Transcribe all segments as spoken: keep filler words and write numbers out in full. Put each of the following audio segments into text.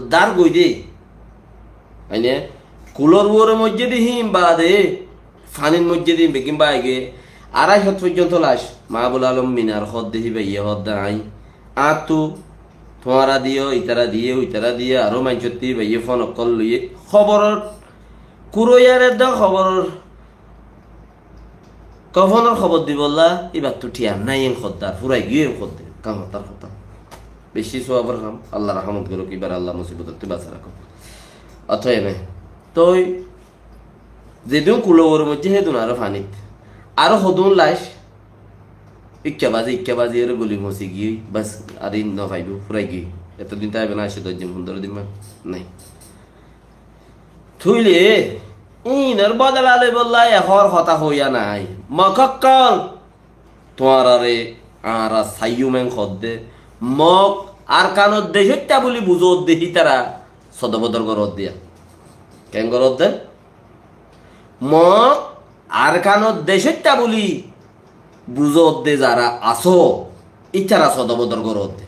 Dár goi de. Mane, kulor uore moijjé de hín baade, fanir moijjé de hín beggín bái giyé. Arai cót foijjonto lac. Maabul Alom Minar hoódde híbaye hoódde aññí. Añáttu tuáñra diyó, itara diyé, uitara diyé, aró maincóttu híbaye fón okkol loiyé. Hóboror, kuroiyar edde hóboror Kofonor hóbor dibolla, íbattú thiañ nái en hoddar, furai giyé en hodde, kam hotár hotá. Beci suabar ham, Allah rahamot goruk, íbar Allah musibotottú basai rakók. Ótoba ene, toi zedún kulor uore moijjé, hédun aró fanit. Aró hodún lac, ikká bazi, ikká bazi, ere goli mosi giyé, bas, ar in no faibo, furai giyé. Etodin táibo na, aicce doc din, fundoro din man, nái. Tuile, inor bodola loibolla ehón hotá hoiya nái. Mok okkol, tuáñrare añára saiyum en hoódde, Mok Arkanor decóitta buli buzódde hítara sodobodor goródde. Ken goródde? Mok Arkanor decóitta buli buzódde zara asó, ítara sodobodor goródde.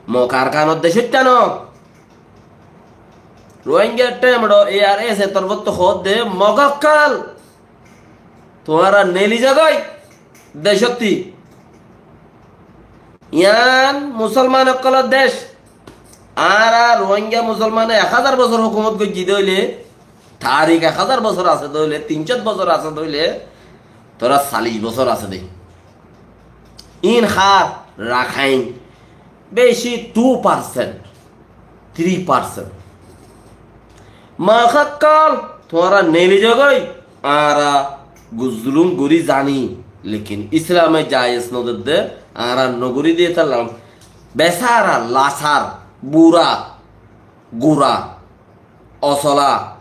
Mok Arkanor decóitta no. Rohingya temdo A R S e torfóttu hoódde, Mok okkol, tuáñra neli zagói decótti. Yián musolman okkolor dec. Añára Rohingya musolmane ek házar bosór hókumot goijjí de óile, tarik ek házar bosór asé de óile, tin cót bosór asé de óile, tora callic bosór asé de. In hár Rakhain beci two percent, three percent. Mok okkol, tuáñra neli zagói, añára guzulum gorí zani, lekin Islame jaiz no dedde, añára no gorí de táilam. Besara, lasar, bura, gura, osola,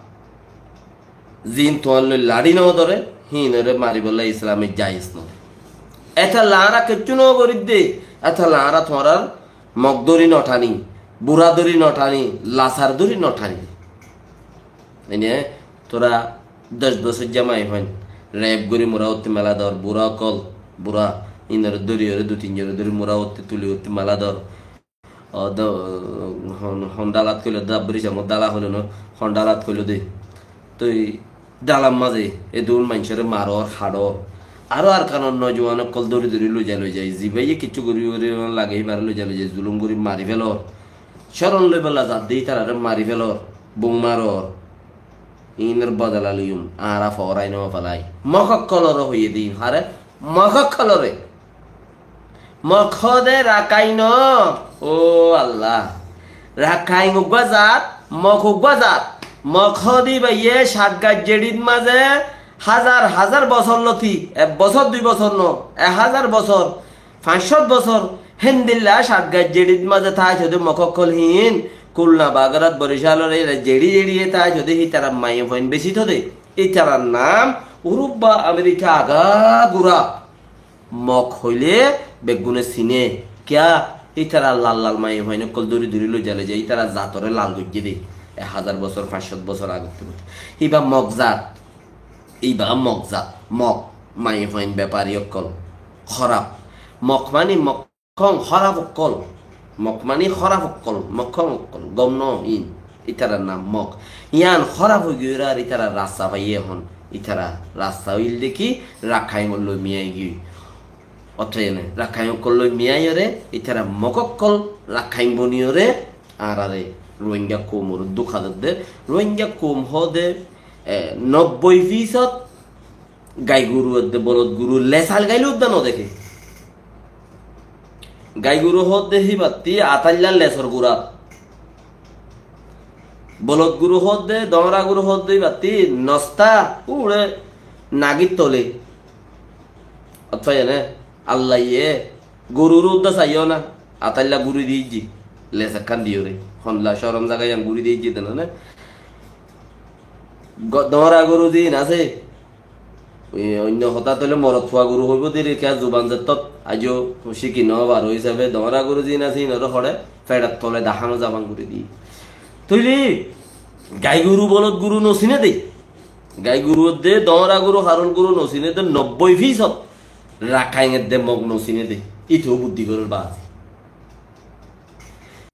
zin tuáñr loi lari no dóre, hínore maribolla Islame jaiz no de. Etalla añára kessú no gorí de, etalla añára tuáñrar Mok dóri no thani, bura dóri no thani, lasar dóri no thani. Ene tora doc bosóijja maiyafuain rep gorí mura utti mela dor, bura okkol, bura, inore dóri ore dui tin zone dóri mura utti tuli utti mela dor. O do, hon, hon dalat koilo, dabbori samo dala hoilo no, hon dalat koilo de. Toi dalar maze edún maincóre maror, haçor. Aró Arkanor nojuwan okkol dóri dóri loizai loizai, zibáye kessú gorí gorí lage, híbare loizai loizai zulum gorí mari felor. Coron loibolla zadde ítarare mari felor, bum maror. Inor bodola loiyum, añára forai no felai. Mok okkolore hoiye de in, hare? Mok okkolore. Mok hoóde Rakhain no. Ó Allah. Rakhain uggúa zat, Mok uggúa zat. Mok hoóde íbaye Cat Gajjedhit maze házar házar bosór loti, ek bosór dui bosór no, ek házar bosór, fañs cót bosór, héndilla Cat Gajjedhit maze táic de Mok okkol hín, Kulna, Bagrat, Boricalor ere jeçi jeçiye táic de hítara maiyafuain beci to de. Ítarar nam Urubba, Amerika agagura. Mok hoile beggune sine. Kiya? Ítara lal lal maiyafuain okkol dóri dóri loizai loizai ítara zatore lal goijje de. Ek házar bosór, fañs cót bosór agottú. Íba Mok zat. Íba Mok zat. Mok. Maiyafuain bepari okkol. Hóraf. Mok mani Mok Mokong hóraf okkol. Mok mani hóraf okkol, Mokong okkol, gom no in. Ítarar nam Mok. Yián hóraf ói giyóre ar ítara rasta faiyé ehón. Ítara rasta óil de ki, Rakhain loi miyai giyói. Ótoba ene, Rakhain okkol loi miyai ore, ítara Mok okkol Rakhain boni ore, añárare Rohingya koumore duka dedde. Rohingya koum hoóde, e, nobboi fisot Gai guru edde bolod guru lesal gaile udda no deké. Gai guru hoódde híbatti atailla lesor gurat. Bolod guru hoódde, doñra guru hoódde híbatti nosta uçe nagir tole. Ótoba ene, Allaye gurur udda saiyó na, atailla guri diyé, les ekkán diyóre. Honla corom zaga yián guri diyé de no ne. Go-, doñra guru din asé, E, oinno hotá toile morot fua guru hoibo de re, kiya zuban zettót aijjó cíki no faro hísabe doñra guru zin asé, inore hoçé feçor tole dahá no zaban guri di. Toile gai guru bolod guru no sine de. Gai guru edde, doñra guru, harol guru no sine de, nobboi fisot. Rakhain edde, Mok no sine de. Íte ó buddí gorer bazi.